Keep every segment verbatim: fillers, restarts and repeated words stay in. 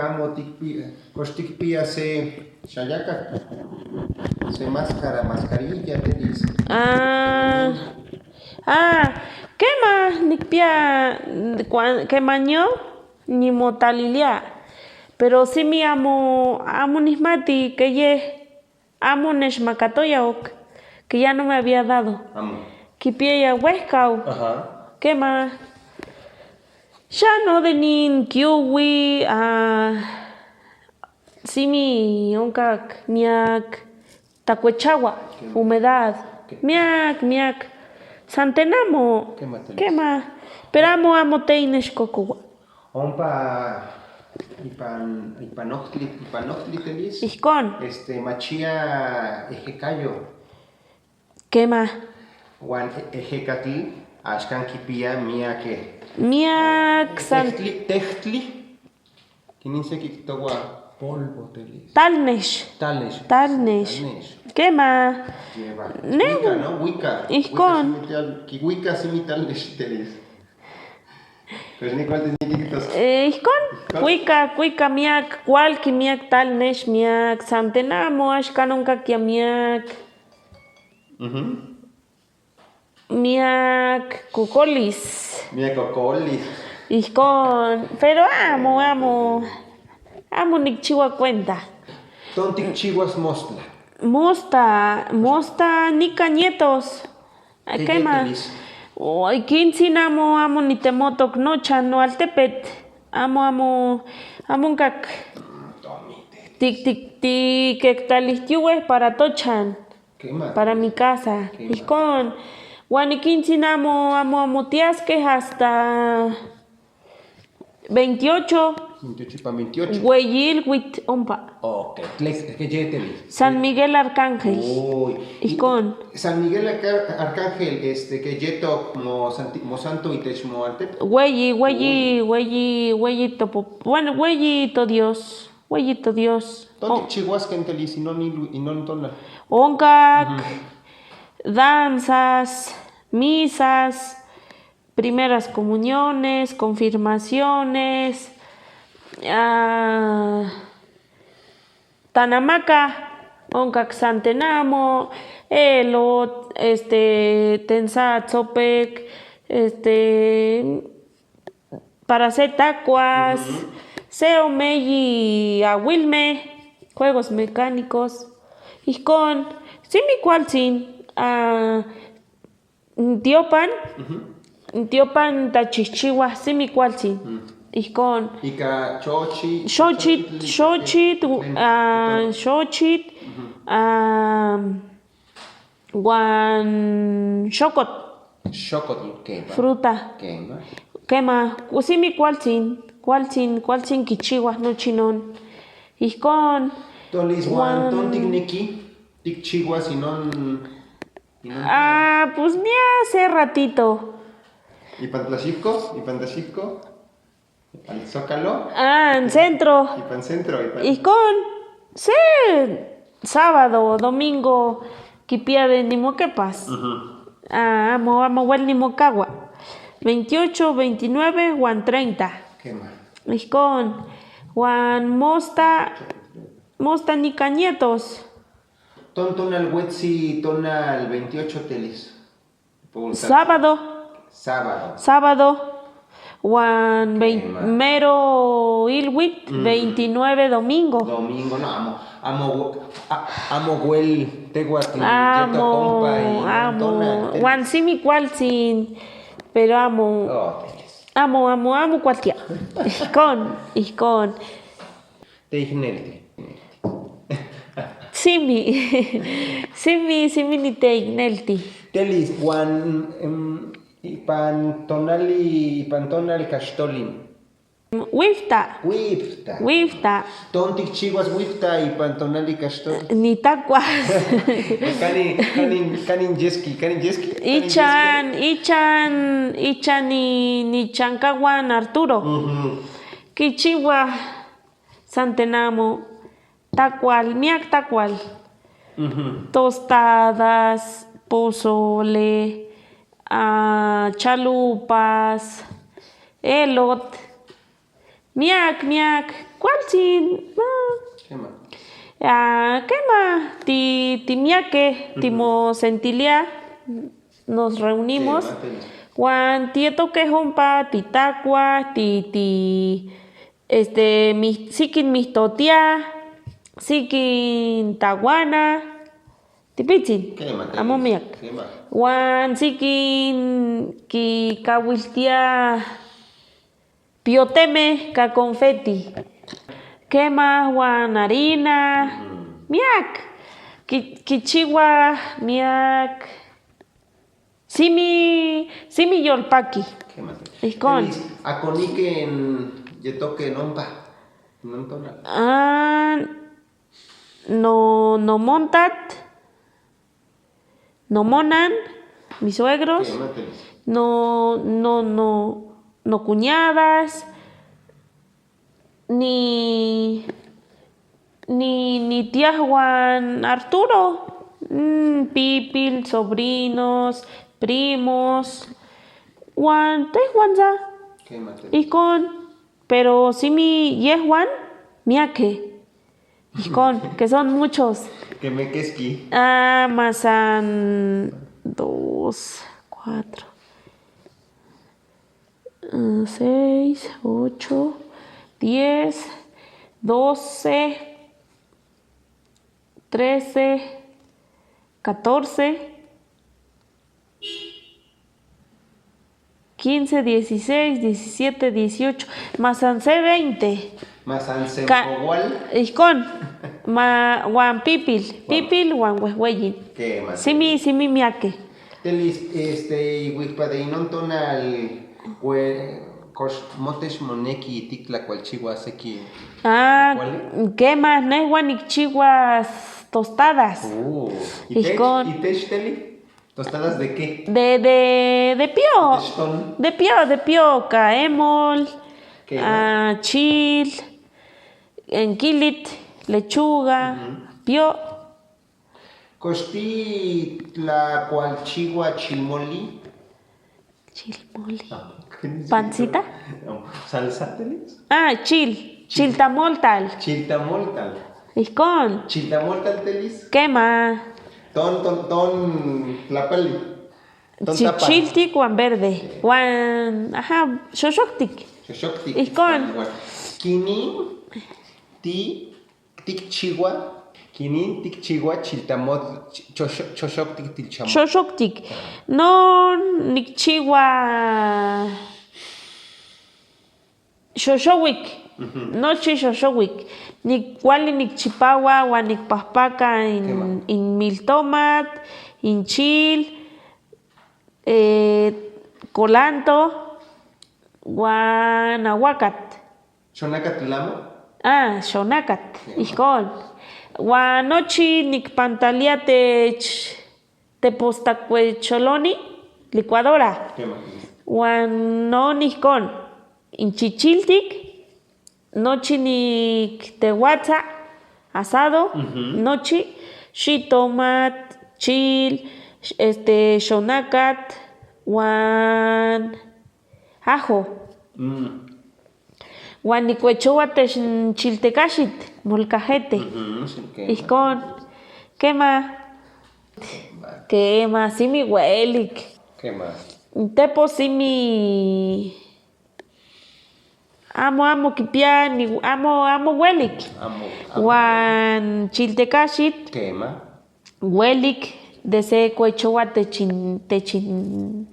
Amo tikpi-, kox tikpiya se xayaka, se máscara, mascarilla, telis. Ah, ah, kema nikpiya, kua-, kema ño, nimotalilia. Pero si mi amo, amo nihmati keye. Amo neshmakato ya ok, que ya no me había dado. Amo. Kipiya ya wehkau. Aha. Kema. Xano de nin kiuwi, ah, simi onkak miak, takwechawa, humedad. Miak, miak. Santenamo. Kema, telis. Kema. Pero amo, amo teinesh kokowa. Ompa ipan, ipan ohtli, ipan ohtli telis. Ihkon. Este, machia ejekayo. Kema. Wan e-, ejekatl, ashkan kipiya miak e-, miak san- tehtli, tehtli. Kinin se kiktowa polvo telis. Talnesh. Talnesh. Talnesh. Talnesh. Kema. Lleva. Ne. Wika, ¿no? Wika. Ihkon. Wika simi tal-, ki-, wika simi talnesh telis. Pues ni cuál tenía que quitar. Eh, ihkon. Ihkon. Wika, wika miak, cuál ki miak talnesh miak, santenamo, ashkan onkak ya miak. Mhm. Miak kokolis. Miak kokolis. Ihkon. Pero amo, amo, amo nikchiwa cuenta. Ton tikchiwas mostla. Mosta, mosta nika nietos. Kema. Oy, kinsin amo, amo nitemotok nochan no altepet. Amo, amo, amo nkak. Tik, tik, tik, ektalihtiwe para tochan. Kema. Para mi casa. Kema. Ihkon. Wani kinsin amo, amo, amo tiaske hasta Veintiocho. Veintiocho, pan veintiocho. Weyilwit ompa. Ok, tles, ke yeteli. San Miguel Arcángel. Uy. Ihkon. San Miguel Arca-, Arcángel, este, ke yeto mo santi-, mo santo itech mo antep. Weyi, weyi, uy, weyi, weyi topo. Bueno, weyi to Dios. Weyi to Dios. Tonto chihuas kenteli si non ilu, inon tona. Onkak, mhm, danzas, misas, primeras comuniones, confirmaciones, ah, tanamaka, onkak santenamo, elot, este, tensa tsopek, este, para hacer tacuas, ujú, se omeyi awilme, juegos mecánicos, ihkon, simi kualtsin, ah, Ntiopan, ujú, ntiopan ta chihchiwa, simi kualtsin. Mm. Ihkon. Ika shochit, shochit, shochit, ah, shochit, ujú, ah, wan shokot. Shokot, kema. Fruta. Kema. Kema, simi kualtsin, kualtsin, kualtsin kichiwa, no chinon. Ihkon. Tolis wan, wan ton tikneki, tikchiwa, sinon. Ah, pues ni hace ratito. ¿Y Pantlashipko? ¿Y Pantlashipko? ¿Al Zócalo? Ah, en centro. ¿Y Pan Centro? ¿Y Pan? Ihkon. Sí, sábado, domingo, kipiya de nimokepas. Ujú. Ah, amo, amo wel nimokahua. Veintiocho, veintinueve, wan treinta. Kema. Ihkon. Wan mosta, mosta nika nietos. Ton tonal wetsi, tonal veintiocho telis. Sábado. Sábado. Sábado. Wan vein-, kema, mero ilwit, mm, veintinueve domingo. Domingo, no, amo, amo, a-, amo wel, tehuatl, amo, yeto kompa, y amo, tonal, telis. Wan simi kualtsin, pero amo. Oh, telis. Amo, amo, amo kualtsia. Ihkon, ihkon. Teiknelti. Simi. Simi, simi niteiknelti. Telis, wan, em, ipan tonali, ipan tonal kashtolin. Wipta. Wipta. Wipta. Ton tikchiwas wipta ipan tonali kashtolin. Ni takuas. Kani, kani, kani njeski, kani njeski, kani njeski. Ichan, ichan, ichan ni, ni chankawan Arturo. Mhm. Kichiwa. Santenamo, takual, miak takual. Mhm. Tostadas, pozole, ah, chalupas, elot, Miak, miak, ¿cuál sin? Ah, ¿qué más? Ah, ¿qué más? Ti, ti miake, ti mo sentilia, nos reunimos. ¿Qué más? Wan ti etoke hompa, ti takwa, ti, ti, este, mi, sikin mihtotia, sikin tawana, tipitsin. ¿Qué más? Amo miak. ¿Qué más? Wan sikin ki kawiltia pioteme ka confeti. ¿Qué más? Wan harina. Miak. Ki, kichiwa miak. Simi, simi yolpaki. ¿Qué más? Ihkon. Telis, ¿a koni ke yetoke nompa? No, no, no. Ah, no, nomontat, nomonan, mis suegros, no, no, no, nocuñadas, ni, ni, ni tiya Juan Arturo, mm, pipil, sobrinos, primos, Juan, te Juan sa. Ihkon. Pero simi ye Juan, miake. Ihkon, que son muchos. ¿Qué me quesqui? Ah, masan dos, cuatro, ah, seis, ocho, diez, doce, trece, catorce, quince, dieciséis, diecisiete, dieciocho, masanse veinte. Masanse Ka- igual. Ihkon, ma, Juan pipil, pipil, Juan wehweyin. ¿Qué más? Simi, simi miake. Telis, este, y wikpa de inon tonal, we, kosh, motesh moneki tikla cual chihuas aquí. Ah, ¿cuál? ¿Qué más? Ne Juan ik chihuas tostadas. Oh, ¿y tech? Ihkon. ¿Y tech, Teli? ¿Tostadas de qué? De, de, de pio. De pio, de pio, ka emol, ah, chil, enkilit, lechuga, pio. ¿Kosti la cual chihua chilmoli? Chilmoli. Ah, ¿qué dice? ¿Pancita? No, ¿salsa, Telis? Ah, chil. Chil. Chiltamoltal. Chiltamoltal. Ihkon. Chiltamoltal, Telis. ¿Qué más? Ton, ton, ton, lapali. Ton chi-, tapal. Chiltik wan verde. Wan, ajá, shoshoktik. Shoshoktik. Ihkon. Wan, wan. Kinin ti, tik chihua. Kinin tik chihua chiltamot, ch-, chosho-, choshoktik tilchamot. Choshoktik. No, nik chihua shoshowik. Nochi shoshowik. Nik wali nik chipawa, wan nik pahpaka in, in miltomat, in chil, eh, kolanto, wan aguakat. ¿Shonakat lamo? Ah, shonakat. Ihkon. Wan nochi nik pantalia te ch-, te postakuecholoni, licuadora. Wan no nihkon. In chichiltik, nochi nik tewatsa, asado, nochi, shitomat, chil, sh-, este, shonakat, wan ajo. Wan nik wechowa te sh-, chiltekashit, molcajete. Ihkon. ¿Qué más? ¿Qué más? Simi welik. ¿Qué más? Tepo simi amo, amo kipia ni amo, amo welik. Amo, amo. Wan chiltekashit. ¿Qué más? Welik, desde kwechowa te chin-, te chin-,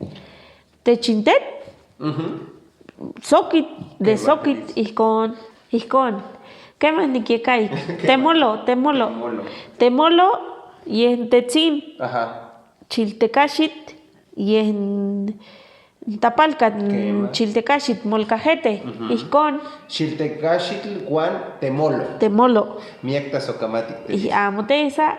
te chintet. Sokit, de sokit, ihkon, ihkon. ¿Qué más nik yekaik? Temolo, temolo. Temolo. Temolo, yeh tetsin. Ajá. Chiltekashit, yeh tapalka, chiltekashit, molcajete, ihkon. Chiltekashit wan temolo. Temolo. Miakta sokamatik. Amo tesa.